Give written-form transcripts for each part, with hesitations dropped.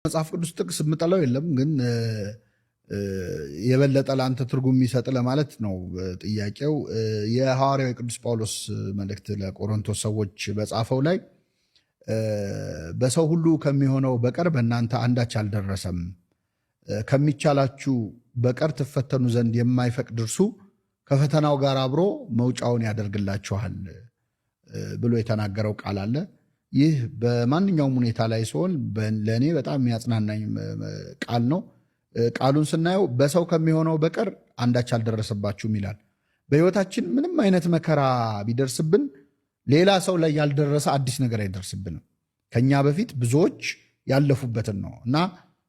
መጽሐፍ ቅዱስ ጥቅስ የምጠላው የለም፣ ግን የበለጠ ለአንተ ትርጉም የሚሰጥ ለማለት ነው ጥያቄው። የሐዋርያው የቅዱስ ጳውሎስ መልእክት ለቆሮንቶስ ሰዎች በጻፈው ላይ በሰው ሁሉ ከሚሆነው በቀር በእናንተ አንዳች አልደረሰም፣ ከሚቻላችሁ በቀር ትፈተኑ ዘንድ የማይፈቅድ እርሱ ከፈተናው ጋር አብሮ መውጫውን ያደርግላችኋል ብሎ የተናገረው ቃል አለ። ይህ በማንኛውም ሁኔታ ላይ ሲሆን ለእኔ በጣም የሚያጽናናኝ ቃል ነው። ቃሉን ስናየው በሰው ከሚሆነው በቀር አንዳች አልደረሰባችሁም ይላል። በሕይወታችን ምንም አይነት መከራ ቢደርስብን ሌላ ሰው ላይ ያልደረሰ አዲስ ነገር አይደርስብንም። ከኛ በፊት ብዙዎች ያለፉበትን ነው እና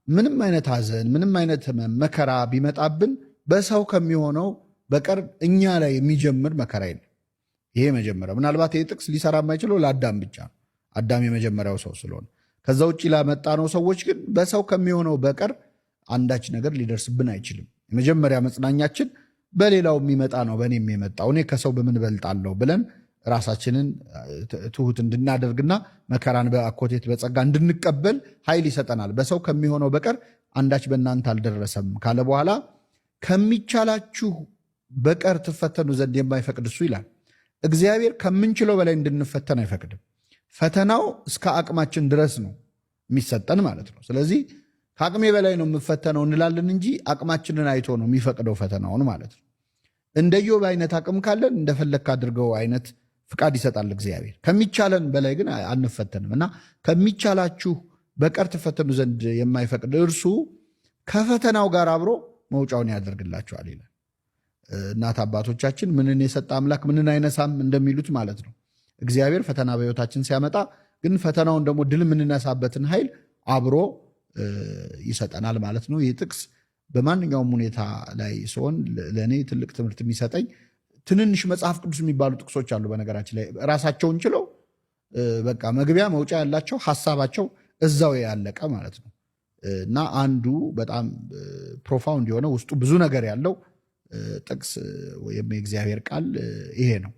ምንም አይነት ሐዘን፣ ምንም አይነት መከራ ቢመጣብን በሰው ከሚሆነው በቀር እኛ ላይ የሚጀምር መከራ የለም። ይሄ መጀመሪያው። ምናልባት ይህ ጥቅስ ሊሰራ የማይችለው ለአዳም ብቻ ነው። አዳም የመጀመሪያው ሰው ስለሆነ። ከዛ ውጭ ላመጣነው ሰዎች ግን በሰው ከሚሆነው በቀር አንዳች ነገር ሊደርስብን አይችልም። የመጀመሪያ መጽናኛችን በሌላው የሚመጣ ነው፣ በእኔ የሚመጣው፣ እኔ ከሰው በምን እበልጣለሁ ብለን ራሳችንን ትሁት እንድናደርግና መከራን በአኮቴት በጸጋ እንድንቀበል ኃይል ይሰጠናል። በሰው ከሚሆነው በቀር አንዳች በእናንተ አልደረሰም ካለ በኋላ ከሚቻላችሁ በቀር ትፈተኑ ዘንድ የማይፈቅድ እሱ ይላል። እግዚአብሔር ከምንችለው በላይ እንድንፈተን አይፈቅድም። ፈተናው እስከ አቅማችን ድረስ ነው የሚሰጠን ማለት ነው። ስለዚህ ከአቅሜ በላይ ነው የምፈተነው እንላለን እንጂ አቅማችንን አይቶ ነው የሚፈቅደው ፈተናውን ማለት ነው። እንደ ኢዮብ አይነት አቅም ካለን እንደፈለግክ አድርገው አይነት ፍቃድ ይሰጣል እግዚአብሔር። ከሚቻለን በላይ ግን አንፈተንም እና ከሚቻላችሁ በቀር ትፈተኑ ዘንድ የማይፈቅድ እርሱ ከፈተናው ጋር አብሮ መውጫውን ያደርግላችኋል ይላል። እናት አባቶቻችን ምንን የሰጠ አምላክ ምንን አይነሳም እንደሚሉት ማለት ነው። እግዚአብሔር ፈተና በሕይወታችን ሲያመጣ ግን ፈተናውን ደግሞ ድል የምንነሳበትን ኃይል አብሮ ይሰጠናል ማለት ነው። ይህ ጥቅስ በማንኛውም ሁኔታ ላይ ሲሆን ለእኔ ትልቅ ትምህርት የሚሰጠኝ፣ ትንንሽ መጽሐፍ ቅዱስ የሚባሉ ጥቅሶች አሉ። በነገራችን ላይ ራሳቸውን ችለው በቃ መግቢያ መውጫ ያላቸው፣ ሀሳባቸው እዛው ያለቀ ማለት ነው እና አንዱ በጣም profound የሆነ ውስጡ ብዙ ነገር ያለው ጥቅስ ወይም የእግዚአብሔር ቃል ይሄ ነው።